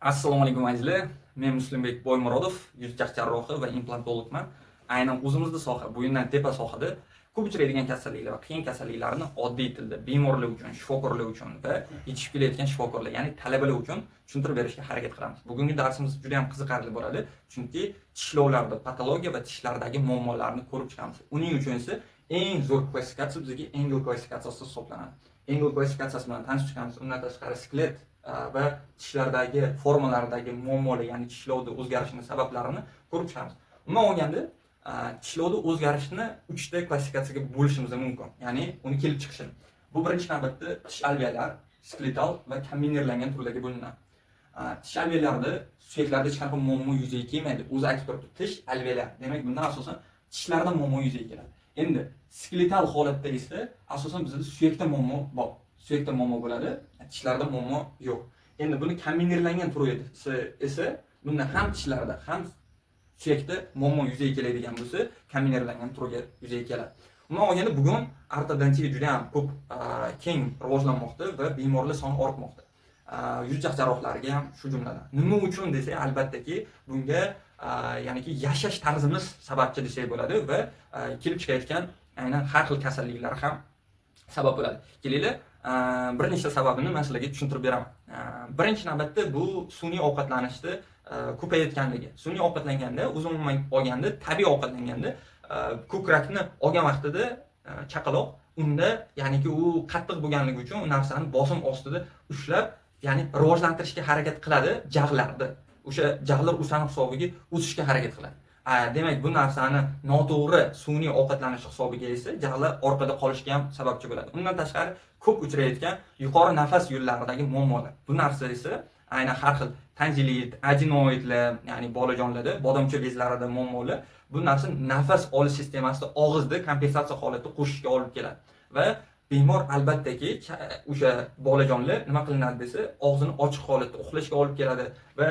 Assalomu alaykum, azizlar. Men Muslimbek Boymurodov, yuz jag' jarrohi va implantologman. Aynan o'zimizda soha, bo'yindan tepa sohada ko'p uchraydigan kasalliklar va qiyin kasalliklarni oddiy tilda bemorlar uchun, shifokorlar uchun va yetishib kelayotgan shifokorlar, ya'ni talabalar uchun tushuntirib berishga harakat qilamiz. Bugungi darsimiz juda ham qiziqarli bo'ladi, chunki tishlovlarda patologiya va tishlardagi muammolarni ko'rib chiqamiz. Uning uchun esa eng zo'r klassifikatsiya bizga Engel klassifikatsiyasi hisoblanadi. Engel klassifikatsiyasi bilan tanishib chiqamiz. Undan tashqari skelet va tishlardagi formalardagi muammolar, ya'ni tishlovda o'zgarishini sabablarini ko'rib chiqamiz. Umuman olganda, tishlovda o'zgarishni uchta klassifikatsiyaga bo'lishimiz mumkin, ya'ni uni kelib chiqishini. Bu birinchi navbatda tish alveolar, skeletal va kombinirlangan turlarga bo'linadi. Tish alveolarida suyaklarda hech qanaqa muammo yuzaga kelmaydi. O'zi aytib turibdi, tish alveolar. Demak, bundan asosan tishlarda muammo yuzaga keladi. Endi skeletal holatda esa asosan bizda suyakda muammo bor. Suyakda muammo bo'ladi, tishlarda muammo yo'q. Endi buni kombinirlangan turi esa bunda ham tishlarda, ham suyakda muammo yuzaga keladigan bo'lsa, kombinirlangan turga yuzaga keladi. Umuman olganda, bugun ortodontiya juda ham ko'p keng rivojlanmoqda va bemorlar soni ortmoqda. Yuz jag' jarrohlariga ham shu jumladan. Nima uchun desak, albattaki bunga ya'niki yashash tarzimiz sababchi desak bo'ladi va kelib chiqayotgan aynan har xil kasalliklar ham sabab bo'ladi. Kelinglar, bir nechta sababini men sizlarga tushuntirib beraman. Birinchi navbatda bu sun'iy ovqatlanishni ko'payayotganligi. Sun'iy ovqatlanganda, o'zi umuman olganda, tabiiy ovqatlanganda ko'krakni olgan vaqtida chaqaloq unda, ya'niki u qattiq bo'lganligi uchun u narsani bosim ostida ushlab, ya'ni rivojlantirishga harakat qiladi jag'larni. O'sha jag'lar o'sani hisobiga o'sishga harakat qiladi. Demak, bu narsani noto'g'ri sun'iy ovqatlanish hisobiga esa jag'lar orqada qolishga ham sababchi bo'ladi. Undan tashqari ko'p uchrayotgan yuqori nafas yo'llaridagi muammolar. Bu narsa esa aynan har xil tonzillit, adenoidlar, ya'ni bolajonlarda bodomcha bezlarida muammolar, bu narsa nafas olish sistemasida og'izda kompensatsiya holati qo'shishga olib keladi. Va bemor albattaki o'sha bolajonlar nima qilinadi desa, og'zini ochiq holatda uxlashga olib keladi va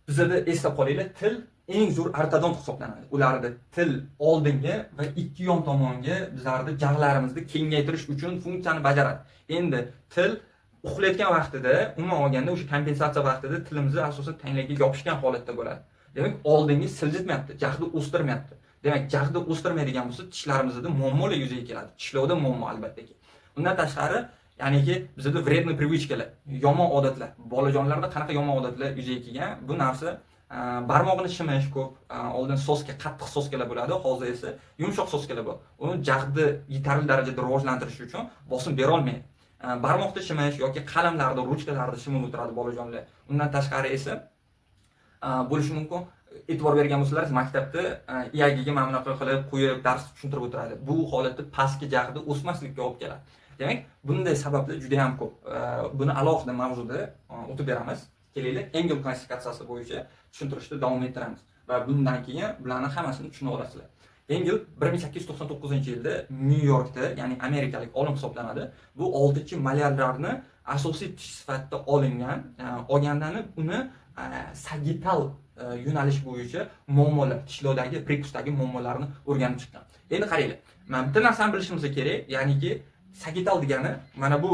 bizada eslab qolinglar, til eng zo'r ortodont hisoblanadi. Ularda til oldinga va ikki yon tomonga bizlarni jag'larimizni kengaytirish uchun funksiyani bajaradi. Endi til uxlayotgan vaqtida, umuman olganda o'sha kompensatsiya vaqtida tilimiz asosan tanglayga yopishgan holatda bo'ladi. Demak, oldinga siljitmayapti, jag'ni o'stirmayapti. Demak, jag'ni o'stirmaydigan bo'lsa, tishlarimizda muammolar yuzaga keladi. Tishlovda muammo albattaki. Undan tashqari, ya'niki bizda вредный привычка lar, yomon odatlar. Bolajonlarda qanaqa yomon odatlar yuzaga kelgan? Bu narsa barmog'ini shimish ko'p. Oldin soska, qattiq soskalar bo'ladi, hozir esa yumshoq soskalar bor. Uni jag'ni yetarli darajada rivojlantirish uchun bosim bera olmaydi. Barmoqda shimish yoki qalamlarda, ruchkalarda shimib o'tiradi bolajonlar. Undan tashqari esa bo'lishi mumkin. E'tibor bergan bo'lsalaringiz, maktabda iyagiga mana bunaqa qilib qo'yib dars tushuntirib o'tiradi. Bu holatda pastki jag'da o'smaslikka olib keladi. Demak, bunday sabablar juda ham ko'p. Buni alohida mavzuda o'tib beramiz. Kelinglar, Engel klassifikatsiyasi bo'yicha tushuntirishni davom ettiramiz va bundan keyin bularni hammasini tushunib olasizlar. Engel 1899-yilda Nyu-Yorkda, ya'ni amerikalik olim hisoblanadi. Bu 6 molyarlarni asosiy tish sifatida olingan, olgandan uni sagittal yo'nalish bo'yicha muammolar, tishlovdagi, prikusdagi muammolarni o'rganib chiqqan. Endi qaranglar, mana bitta narsani bilishimiz kerak, ya'niki sagittal degani mana bu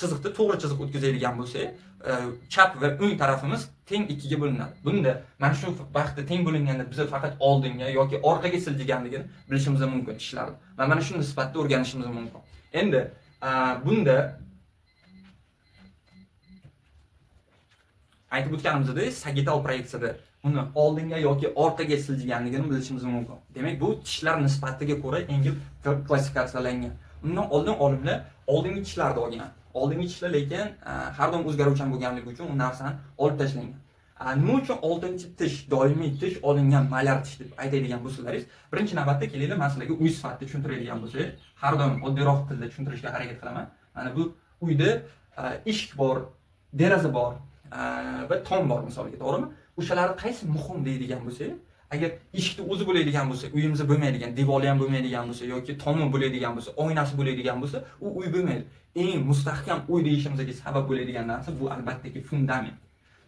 chiziqni to'g'ri chiziq o'tkazadigan bo'lsak, chap va o'ng tarafimiz teng ikkiga bo'linadi. Bunda mana shu vaqtda teng bo'linganda biz faqat oldinga yoki orqaga siljiganligini bilishimiz mumkin tishlarni. Va mana shu nisbatda o'rganishimiz mumkin. Endi bunda aytib o'tganimizdek, sagittal proyeksiyada uni oldinga yoki orqaga siljiganligini bilishimiz mumkin. Demak, bu tishlar nisbatiga ko'ra Engel klassifikatsiyalangan. Undan oldin olimlar oldingi tishlarni olgan. Oldingi tishlar lekin har doim o'zgaruvchan bo'lganligi uchun u narsani olib tashlangan. Nima uchun 6-tish, doimiy tish olingan malyar tish deb aytadigan bo'lsalaringiz, birinchi navbatda kelinglar, men sizlarga uy sifatida tushuntiradigan bo'lsak, har doim oddiyroq tilda tushuntirishga harakat qilaman. Mana bu uyda eshik bor, deraza bor va tom bor misolga, to'g'rimi? O'shalarni qaysi muhim deydigan bo'lsak, agar eshikni o'zi bo'ladigan bo'lsa, uyimizda bo'lmaydigan, devori ham bo'lmaydigan bo'lsa yoki tomi bo'ladigan bo'lsa, oynasi bo'ladigan bo'lsa, u uy bo'lmaydi. Eng mustahkam uy deyishimizga sabab bo'ladigan narsa bu albattaki fundament.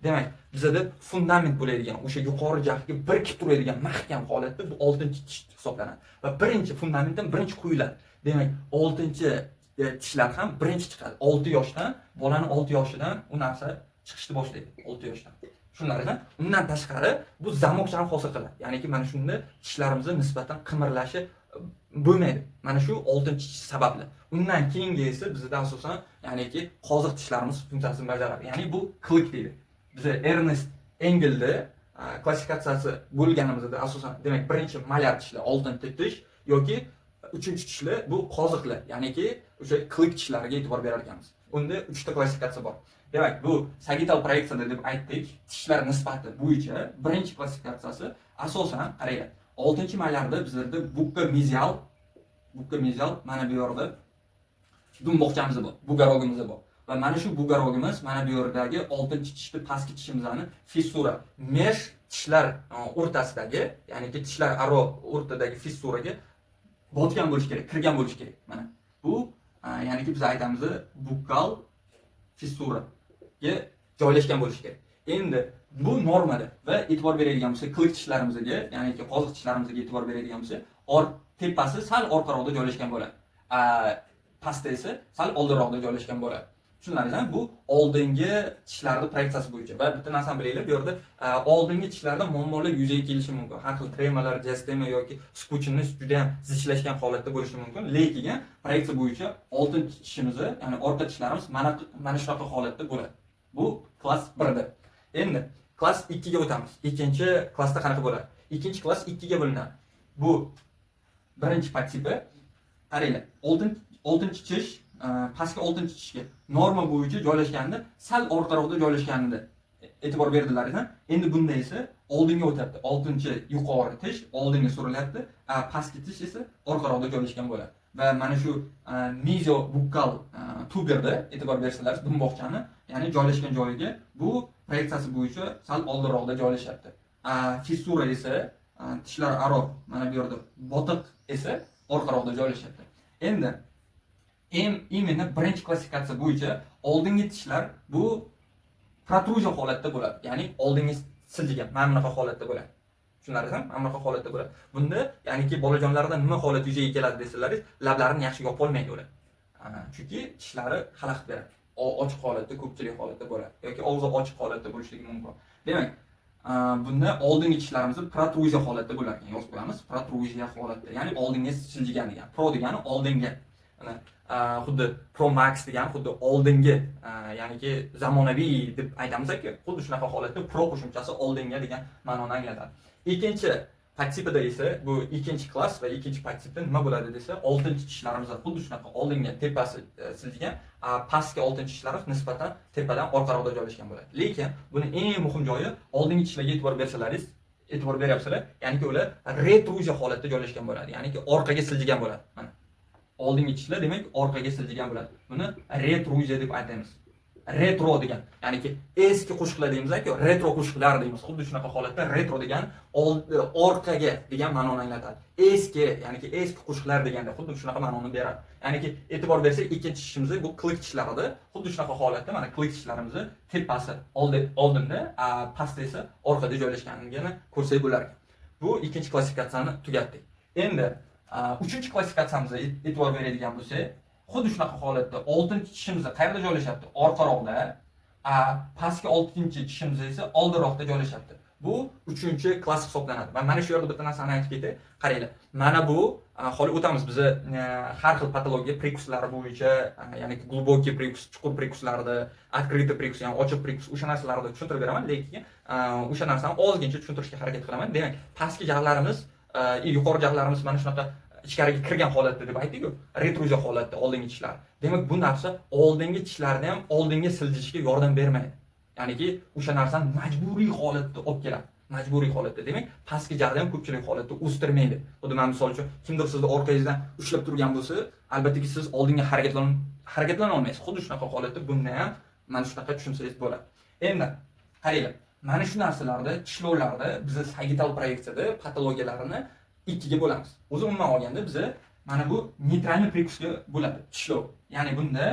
Demak, bizada fundament bo'ladigan, o'sha yuqori jag'ga birikib turadigan mahkam holatda bu 6-tish hisoblanadi. Va birinchi fundamentdan birinchi quyiladi. Demak, 6-tishlar ham birinchi chiqadi. 6 yoshdan, bolani 6 yoshidan u narsa chiqishni boshlaydi 6 yoshdan. Tushunarlimi? Undan tashqari bu zamokchani hosil qiladi. Ya'niki mana shunda tishlarimizni nisbatan qimirlashi bo'lmaydi. Mana shu 6-tish sababli. Undan keyingi esa bizda asosan, ya'niki qoziq tishlarimiz funksiyasini bajaradi. Ya'ni bu клык deydi. Biza Ernest Engelda klassifikatsiyasi bo'lganimizda asosan, demak, birinchi molyar tishlar, 6-tish yoki 3-chi tishlar bu qoziqlar, ya'niki o'sha клык tishlariga e'tibor berar ekanmiz. Unda 3 ta klassifikatsiya bor. Demak, bu sagittal proyeksiyada deb aytdik, tishlar nisbati bo'yicha birinchi klassifikatsiyasi asosan qaranglar. 6-molyarda bizlarda bukka mezial mana bu yerda dumboqchamiz bor, бугорок imiz bor. Va mana shu бугорок imiz mana bu yerdagi 6-tishni pastki tishimizni fissura, меж tishlar o'rtasidagi, ya'niki tishlar aro o'rtadagi fissuraga botgan bo'lishi kerak, kirgan bo'lishi kerak. Mana bu ya'niki biz aytamiz bukkal fissuraga joylashgan bo'lishi kerak. Endi bu normada va e'tibor beradigan bo'lsak, клык tishlarimizga, ya'niki qoziq tishlarimizga e'tibor beradigan bo'lsak, tepasi sal orqaroqda joylashgan bo'ladi. Pastda esa sal oldinroqda joylashgan bo'ladi. Tushunarlimi? Bu oldingi tishlarni proyeksiyasi bo'yicha. Va bitta narsani bilinglar, bu yerda oldingi tishlarda muammolar yuzaga kelishi mumkin. Har xil tremalar, diastema yoki скученность juda ham zichlashgan holatda bo'lishi mumkin. Lekin proyeksiya bo'yicha oltinchi tishimizni, ya'ni orqa tishlarimiz mana shunaqa holatda bo'ladi. Bu klass 1da. Endi klass 2 ga o'tamiz. Ikkinchi klassda qanaqa bo'ladi? Ikkinchi klass 2 ga bo'linadi. Bu birinchi подтипi. Qaranglar, oltinchi tish pastki oltinchi tishga norma bo'yicha joylashganda sal orqaroqda joylashganida e'tibor berdilaringizmi? Endi bunda esa oldinga o'tyapti. Oltinchi yuqori tish oldinga surilyapti, pastki tish esa orqaroqda joylashgan bo'ladi. Va mana shu meziobukkal tuberda e'tibor bersalar, dumboqchani, ya'ni joylashgan joyiga bu proyeksiyasi bo'yicha sal oldinroqda joylashyapti. Fissura esa tishlar aro mana bu yerda botiq esa orqaroqda joylashyapti. Endi именно birinchi klassifikatsiya bo'yicha oldingi tishlar bu protruziya holatda bo'ladi. Ya'ni oldingi siljigan mana bunaqa holatda bo'ladi. Tushunarlimi? Mana bunaqa holatda bo'ladi. Bunda ya'niki bolajonlarda nima holat yuzaga keladi desalaringiz, lablarini yaxshi yopolmaydi ular. Chunki tishlari xalaqit beradi. Ochiq holatda, ko'pchilik holatda bo'ladi yoki og'zi ochiq holatda bo'lishligi mumkin. Demak, bunda oldingi tishlarimiz protruziya holatda bo'lar ekan. Yozib qo'yamiz, protruziya holatda. Ya'ni oldinga siljigan degan. Pro degani oldinga. Mana xuddi Pro Max degan xuddi oldingi, ya'niki zamonaviy deb aytamiz-ku, xuddi shunaqa holatda pro qo'shimchasi oldinga degan ma'noni anglatadi. Ikkinchi подтипida esa bu ikkinchi klass va ikkinchi подтипda nima bo'ladi desa, oltinchi tishlarimiz xuddi shunaqa oldinga tepasi siljigan, pastki oltinchi tishlarimiz nisbatan tepadan orqaroqda joylashgan bo'ladi. Lekin buni eng muhim joyi, oldingi tishlarga e'tibor bersalaringiz, e'tibor beryapsizlar, ya'niki ular retruziya holatda joylashgan bo'ladi, ya'niki orqaga siljigan bo'ladi. Mana oldingi tishlar, demak, orqaga siljigan bo'ladi. Buni retruziya deb aytamiz. Retro degan, ya'niki eski qo'shiqlar deymiz-ku, retro qo'shiqlar deymiz. Xuddi shunaqa holatda retro degan orqaga degan ma'noni anglatadi. Eski, ya'niki eski qo'shiqlar deganda xuddi shunaqa ma'noni beradi. Ya'niki e'tibor bersak, ikkinchi tishimiz bu клык tishlarida xuddi shunaqa holatda mana клык tishlarimizni tepasi oldinda, pastda esa orqada joylashganligini ko'rsak bo'lar ekan. Bu ikkinchi klassifikatsiyani tugatdik. Endi uchinchi klassifikatsiyamizga e'tibor beradigan bo'lsak, xuddi shunaqa holatda oltinchi tishimiz qayerda joylashyapti? Orqaroqda, pastki oltinchi tishimiz esa oldinroqda joylashyapti. Bu uchinchi klass hisoblanadi. Va mana shu yerda bitta narsani aytib ketay. Qaranglar, mana bu holi o'tamiz biz har xil patologiya прикус lari bo'yicha, ya'ni глубокий прикус, chuqur прикус larda, открытый прикус, ya'ni ochiq прикус, o'sha narsalarni tushuntirib beraman, lekin o'sha narsani ozgincha tushuntirishga harakat qilaman. Demak, pastki jag'larimiz, yuqori jag'larimiz mana shunaqa ichkariga kirgan holatda deb aytdik-ku, retruziya holatda oldingi tishlar. Demak, bu narsa oldingi tishlarni ham oldinga siljishga yordam bermaydi. Ya'niki o'sha narsani majburiy holatda olib keladi. Majburiy holatda. Demak, pastki jag'ni ham ko'pchilik holatda o'stirmaydi. Xuddi mana misol uchun kimdir sizni orqangizdan ushlab turgan bo'lsa, albattaki siz oldinga harakatlana olmaysiz. Xuddi shunaqa holatda bunda ham mana shunaqa tushunsangiz bo'ladi. Endi qaranglar, mana shu narsalarda, tishlovlarda biz sagittal proyeksiyada patologiyalarini ikkiga bo'lamiz. O'zi umuman olganda biza mana bu нейтральный прикус ga bo'ladi tishlov. Ya'ni bunda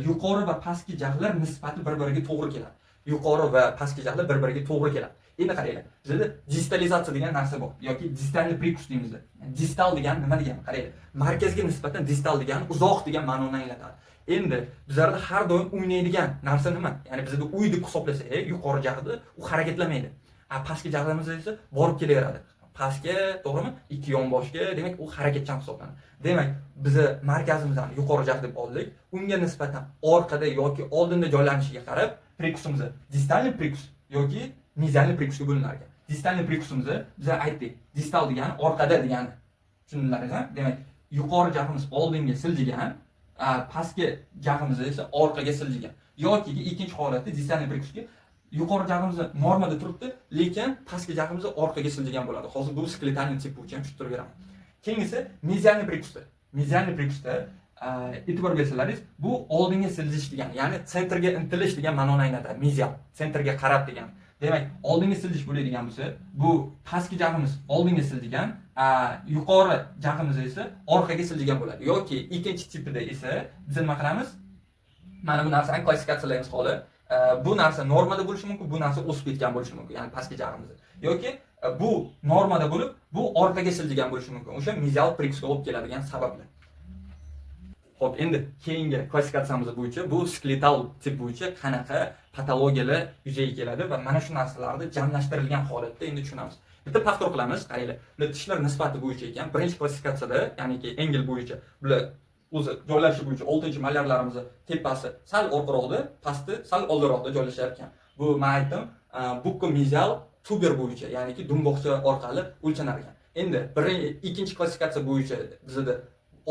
yuqori va pastki jag'lar nisbati bir-biriga to'g'ri keladi. Yuqori va pastki jag'lar bir-biriga to'g'ri keladi. Endi qaranglar, bizda distalizatsiya degan narsa bor yoki дистальный прикус deymiz. Distal degani nima degani? Qaranglar, markazga nisbatan distal degani uzoq degan ma'noni anglatadi. Endi bizlarda har doim o'ynaydigan narsa nima? Ya'ni bizda uy deb hisoblasak, yuqori jag'ida u harakatlamaydi. A pastki jag'imiz esa borib kelaveradi. Pastga, to'g'rimi? Ikki yonboshga, demak, u harakatchan hisoblanadi. Demak, biza markazimizni yuqori jag' deb oldik. Unga nisbatan orqada yoki oldinda joylanishiga qarab прикус imiz дистальный прикус yoki мезиальный прикус ga bo'linar ekan. Дистальный прикус imizni biza aytdik, distal degani orqada degani. Tushundilaringizmi? Demak, yuqori jag'imiz oldinga siljigan, pastki jag'imiz esa orqaga siljigan. Yoki ikkinchi holatda дистальный прикус ga yuqori jag'imiz normada turibdi, lekin pastki jag'imiz orqaga siljigan bo'ladi. Hozir bu скелетальный tip bo'yicha ham tushuntirib beraman. Keyingisi мезиальный прикус da. Мезиальный прикус da e'tibor bersalaringiz, bu oldinga siljish degani, ya'ni центр ga intilish degan ma'noni anglatadi. Mezial, центр ga qarab degani. Demak, oldinga siljish bo'ladigan bo'lsa, bu pastki jag'imiz oldinga siljigan, yuqori jag'imiz esa orqaga siljigan bo'ladi. Yoki ikkinchi tipida esa biz nima qilamiz? Mana bu narsani klassifikatsiyalaymiz hozir. Bu narsa normada bo'lishi mumkin, bu narsa o'sib ketgan bo'lishi mumkin, ya'ni pastki jag'imiz. Yoki bu normada bo'lib, bu orqaga siljigan bo'lishi mumkin. O'sha mezial прикус ga olib keladigan sabablar. Xo'p, endi keyingi klassifikatsiyamiz bo'yicha, bu skeletal tip bo'yicha qanaqa patologiyalar yuzaga keladi va mana shu narsalarni jamlashtirilgan holatda endi tushunamiz. Bitta повтор qilamiz, qaranglar. Bular tishlar nisbati bo'yicha ekan. Birinchi klassifikatsiyada, ya'niki Engel bo'yicha, bular o'zi joylashishi bo'yicha 6-molyarlarimizni tepasi sal orqaroqda, pasti sal oldinroqda joylashar ekan. Bu men aytdim, bukkomezial tuber bo'yicha, ya'niki dumboqcha orqali o'lchanar ekan. Endi birinchi, ikkinchi klassifikatsiya bo'yicha bizada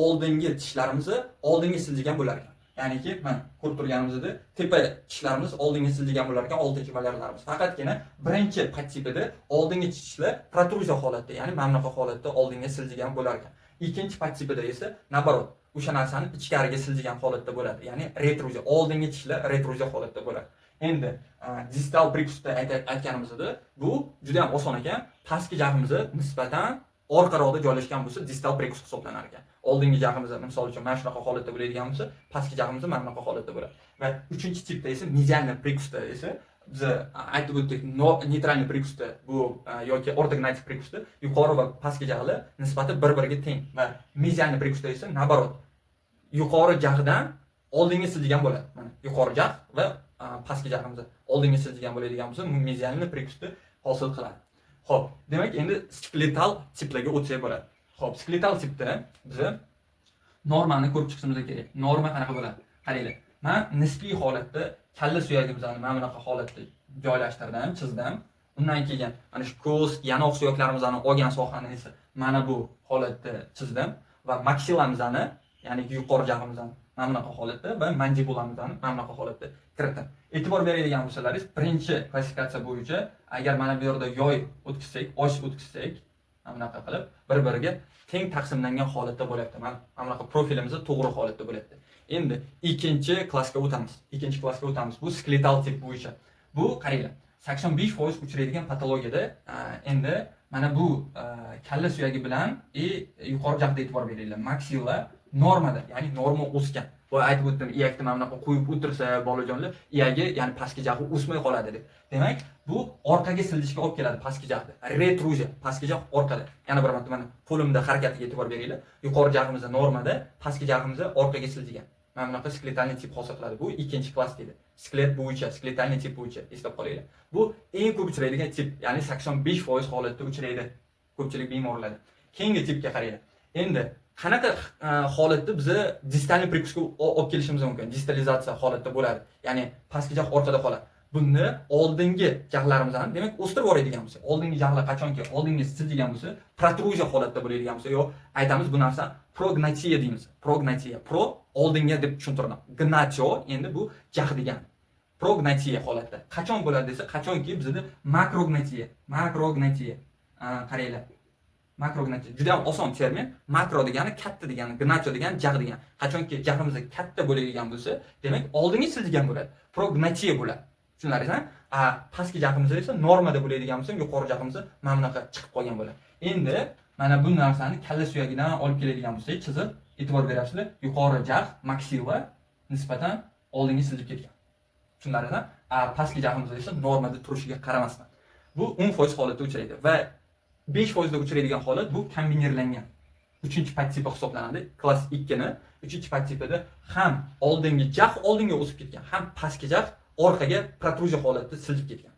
oldingi tishlarimizni oldinga siljigan bo'lar ekan. Ya'niki mana ko'rib turganimizda tepa tishlarimiz oldinga siljigan bo'lar ekan, 6-molyarlarimiz. Faqatgina birinchi podtipida oldingi tishlar protruziya holatda, ya'ni mana bunaqa holatda oldinga siljigan bo'lar ekan. Ikkinchi podtipida esa наоборот, o'sha narsani ichkariga siljigan holatda bo'ladi. Ya'ni retruziya, oldingi tishlar retruziya holatda bo'ladi. Endi distal прикус da aytganimizda bu juda ham oson ekan. Pastki jag'imiz nisbatan orqaroqda joylashgan bo'lsa, distal прикус hisoblanar ekan. Oldingi jag'imiz misol uchun mana shunaqa holatda bo'ladigan bo'lsa, pastki jag'imiz mana bunaqa holatda bo'ladi. Va uchinchi tipda esa мезиальный прикус da esa biz aytib o'tdik, нейтральный прикус da bu yoki ortognatik прикус da yuqori va pastki jag'lar nisbati bir-biriga teng va мезиальный прикус da esa наоборот, yuqori jag'dan oldinga siljigan bo'ladi. Mana yuqori jag' va pastki jag'imiz oldinga siljigan bo'ladigan bo'lsa, мезиальный прикус ni hosil qiladi. Xo'p, demak, endi skeletal tiplarga o'tsak bo'ladi. Xo'p, skeletal tipda biz normani ko'rib chiqishimiz kerak. Norma qanaqa bo'ladi? Qaranglar, men nisbiy holatda kalla suyagimizni mana bunaqa holatda joylashtirdim, chizdim. Undan keyin mana shu ko'z, yanoq suyaklarimizni olgan sohani esa mana bu holatda chizdim va maksilamizni, ya'ni yuqori jag'imizni mana bunaqa holatda va mandibulamizni mana bunaqa holatda kiritdim. E'tibor beradigan bo'lsalaringiz, birinchi klassifikatsiya bo'yicha agar mana bu yerda yoy o'tkazsak, osh o'tkazsak, mana bunaqa qilib bir-biriga teng taqsimlangan holatda bo'lyapti. Mana bunaqa profilimiz to'g'ri holatda bo'lyapti. Endi ikkinchi klassga o'tamiz. Ikkinchi klassga o'tamiz. Bu skeletal tip bo'yicha. Bu qaranglar, 85% uchraydigan patologiyada endi mana bu kalla suyagi bilan и yuqori jag'da e'tibor beringlar. Maksilla normada, ya'ni norma o'sgan. Boya aytib o'tdim, iyakni mana bunaqa qo'yib o'tirsa bolajonlar, iyagi, ya'ni pastki jag'i o'smay qoladi deb. Demak, bu orqaga siljishga olib keladi pastki jag'ni. Retruziya, pastki jag' orqada. Yana bir marta mana qo'limda harakatiga e'tibor beringlar. Yuqori jag'imiz normada, pastki jag'imiz orqaga siljigan. Mana bunaqa скелетальный tip hosil qiladi. Bu ikkinchi klass deydi. Skelet bo'yicha, скелетальный tip bo'yicha eslab qolinglar. Bu eng ko'p uchraydigan tip, ya'ni 85% holatda uchraydi ko'pchilik bemorlarda. Keyingi tipga qaranglar. Endi qanaqa holatda biza дистальный прикус ga olib kelishimiz mumkin? Distalizatsiya holatda bo'ladi. Ya'ni pastki jag' orqada qoladi. Buni oldingi jag'larimizni, demak, o'stirib yuboradigan bo'lsa, oldingi jag'lar qachonki oldinga siljigan bo'lsa, protruziya holatda bo'ladigan bo'lsa, yo aytamiz bu narsa prognatiya deymiz. Prognatiya. Pro oldinga deb tushuntirdim. Gnatio endi bu jag' degani. Prognatiya holatda. Qachon bo'ladi desa, qachonki bizda makrognatiya, makrognatiya. Qaranglar. Makrognatiya juda ham oson termin. Makro degani katta degani, gnatio degani jag' degani. Qachonki jag'imiz katta bo'ladigan bo'lsa, demak, oldinga siljigan bo'ladi. Prognatiya bo'ladi. Tushunarlizmi? A pastki jag'imiz esa normada bo'ladigan bo'lsa, yuqori jag'imiz mana bunaqa chiqib qolgan bo'ladi. Endi mana bu narsani kalla suyagidan olib keladigan bo'lsak, chizib e'tibor berasizlar, yuqori jag' maksilla nisbatan oldinga siljib ketgan. Tushunarlizmi? A pastki jag'imiz esa normada turishiga qaramasdan. Bu 10% holatda uchraydi va 5% da uchraydigan holat bu kombinirlangan. 3-chi podtipi hisoblanadi. Klass 2 ni 3-chi podtipida ham oldingi jag' oldinga o'sib ketgan, ham pastki jag' orqaga protruziya holatda siljib ketgan.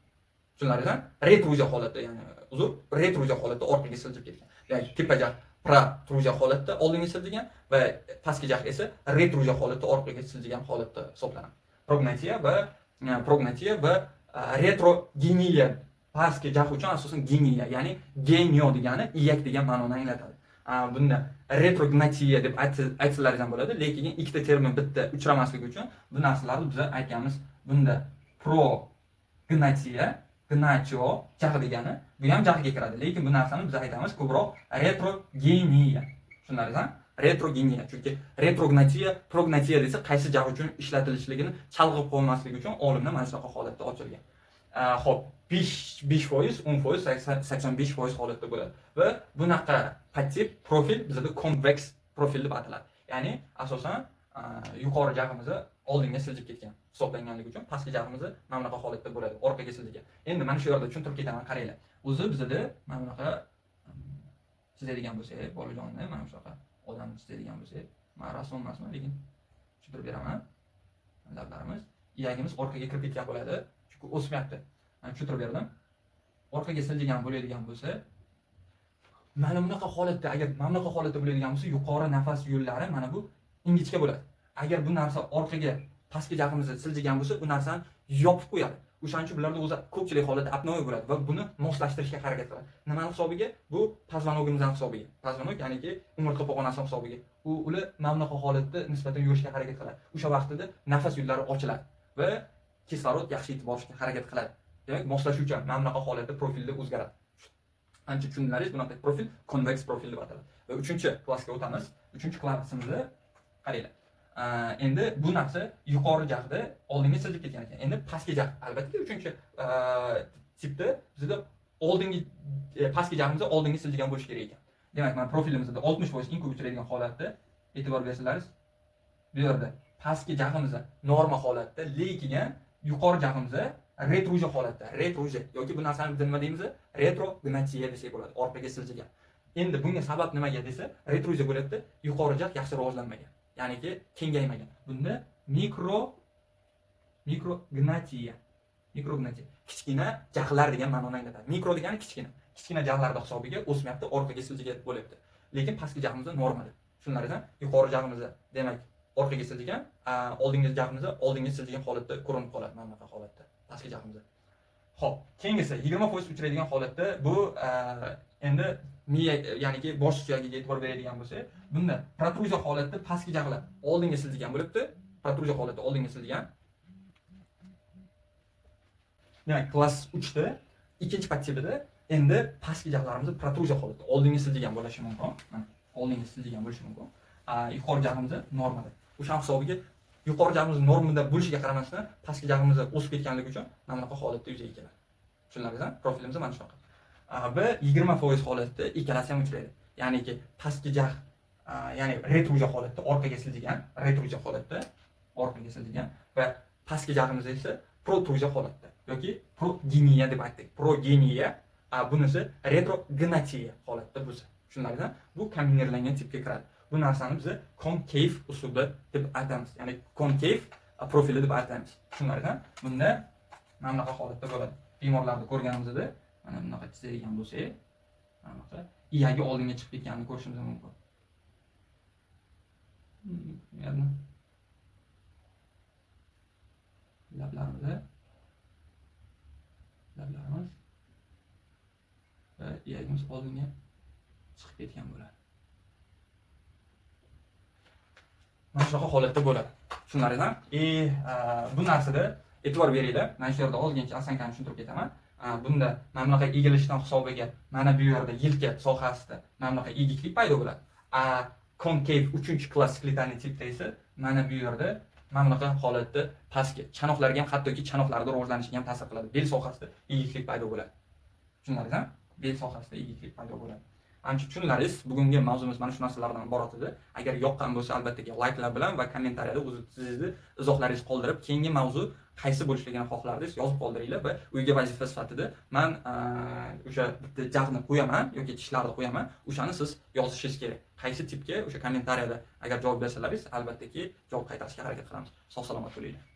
Tushunarlimi? Retruziya holatda, ya'ni uzr, retruziya holatda orqaga siljib ketgan. Ya'ni tepa jag' protruziya holatda oldinga siljigan va pastki jag' esa retruziya holatda orqaga siljigan holatda hisoblanadi. Prognatiya va retrogeniya pastki jag' uchun asosan geniya, ya'ni genio degani iyak degan ma'noni anglatadi. Bunda retrognatiya deb aytsalar ham bo'ladi, lekin ikkita termin bitta uchramasligi uchun bu narsalarni biz aytganmiz. Bunda prognatiya, gnatio jag' degani, bu ham jag'ga kiradi, lekin bu narsani biz aytamiz ko'proq retrogeniya. Tushundingizmi? Retrogeniya, chunki retrognatiya, prognatiya desa qaysi jag' uchun ishlatilishligini chalg'ib qo'ymaslik uchun olimlar mana shunaqa holatda ochilgan. Xo'p, 5%, 10%, 85% holatda bo'ladi. Va bunaqa podtip profil bizda konveks profil deb ataladi. Ya'ni asosan yuqori jag'imiz oldinga siljib ketgan hisoblanganligi uchun pastki jag'imiz mana bunaqa holatda bo'ladi, orqaga siljigan. Endi mana shu yerda tushuntirib ketaman, qaranglar. O'zi bizda mana bunaqa chizadigan bo'lsak, bolajonni mana shunaqa odamni chizadigan bo'lsak, men rasm emasman, lekin tushuntirib beraman. Lablarimiz, iyagimiz orqaga kirib ketgan bo'ladi, chunki o'smayapti. Mana tushuntirib berdim. Orqaga siljigan bo'ladigan bo'lsa, mana bunaqa holatda, agar mana bunaqa holatda bo'ladigan bo'lsa, yuqori nafas yo'llari mana bu ingichka bo'ladi. Agar bu narsa orqaga pastki jag'imizni siljigan bo'lsa, u narsani yopib qo'yadi. O'shaning uchun bularda o'zi ko'pchilik holatda apnoe bo'ladi va buni moslashtirishga harakat qiladi. Nimani hisobiga? Bu позвоногimizning hisobiga. Позвонок, ya'niki umurtqa pog'onasi hisobiga. Ular mana bunaqa holatda nisbatan yurishga harakat qiladi. O'sha vaqtida nafas yo'llari ochiladi va kislorod yaxshi yetib borishga harakat qiladi. Demak, moslashuvchan mana bunaqa holatda profilda o'zgaradi. Ancha tushundilaringiz, bunaqa profil konveks profil deb ataladi. Va 3-klassga o'tamiz. 3-klassimizda qaranglar. Endi bu narsa yuqori jag'da oldinga siljib ketgan ekan. Endi pastki jag', albatta 3-tipda bizda oldingi pastki jag'imiz oldinga siljigan bo'lishi kerak ekan. Demak, mana profilimizda 60% eng ko'p uchraydigan holatda e'tibor bersalaringiz, bu yerda pastki jag'imiz norma holatda, lekin yuqori jag'imiz retruziya holatda, retruziya yoki bu narsani biz nima deymiz? Retrognatiya desak bo'ladi, orqaga siljigan. Endi bunga sabab nimaga desa, retruziya bo'lyapti, yuqori jag' yaxshi rivojlanmagan, ya'niki kengaymagan. Bunda mikrognatiya, mikrognatiya kichkina jag'lar degan ma'noni anglatadi. Mikro degani kichkina, kichkina jag'larda hisobiga o'smayapti, orqaga siljigan bo'lyapti. Lekin pastki jag'imiz normada. Tushunarlimi? Yuqori jag'imiz demak orqaga siljigan, oldingi jag'imiz oldinga siljigan holatda ko'rinib qoladi mana bunaqa holatda pastki jag'imiz. Xo'p, keyingisi 20% uchraydigan holatda bu endi miya, ya'niki bosh suyagiga e'tibor beradigan bo'lsak, bunda protruziya holatda pastki jag'lar oldinga siljigan bo'libdi, protruziya holatda oldinga siljigan. Demak, klass 3 da ikkinchi podtipida endi pastki jag'larimiz protruziya holatda oldinga siljigan bo'lishi mumkin. Mana oldinga siljigan bo'lishi mumkin. Yuqori jag'imiz normada. O'sha hisobiga yuqori jag'imiz normada bo'lishiga qaramasdan pastki jag'imiz o'sib ketganligi uchun mana bunaqa holatda yuzaga keladi. Tushundingizmi? Profilimiz mana shunaqa. Va 20% holatda ikkalasi ham uchraydi. Ya'niki pastki jag', ya'ni retruziya holatda orqaga siljigan, retruziya holatda orqaga siljigan va pastki jag'imiz esa protruziya holatda yoki progeniya deb aytdik. Progeniya, bunisi retrognatiya holatda bo'lsa. Tushundingizmi? Bu kombinirlangan tipga kiradi. Bu narsani biz concave usuli deb atamiz. Ya'ni concave profili deb atamiz. Tushundingizmi? Bunda mana bunaqa holatda bo'ladi. Bemorlarni ko'rganimizda mana bunaqa chizadigan bo'lsak, mana bunaqa iyagi oldinga chiqib ketganini ko'rishimiz mumkin. Примерно. Lablarimiz va iyagimiz oldinga chiqib ketgan bo'ladi. Mana shunaqa holatda bo'ladi. Tushunarlimi? Bu narsada e'tibor beringlar. Mana shu yerda ozgincha osankani tushuntirib ketaman. Bunda mana bunaqa egilishdan hisobiga mana bu yerda yelka sohasida mana bunaqa egiklik paydo bo'ladi. Concave 3-klass skeletalniy tipda esa mana bu yerda mana bunaqa holatda pastga chanoqlarga ham, hattoki chanoqlarda rivojlanishiga ham ta'sir qiladi. Bel sohasida egiklik paydo bo'ladi. Tushundingizmi? Bel sohasida egiklik paydo bo'ladi. Ancha tushunlaringiz, bugungi mavzumiz mana shu narsalardan iborat edi. Agar yoqqan bo'lsa, albatta layklar bilan va kommentariyada o'zingizni izohlaringizni qoldirib, keyingi mavzu Qaysi bo'lishligini xohlardingiz, yozib qoldiringlar va uyga vazifa sifatida man o'sha bitta jag'ni qo'yaman yoki tishlarni qo'yaman, o'shani siz yozishingiz kerak. Qaysi tipga, o'sha kommentariyada agar javob bersalaringiz, albattaki javob qaytarishga harakat qilamiz. Sog' salomat bo'linglar.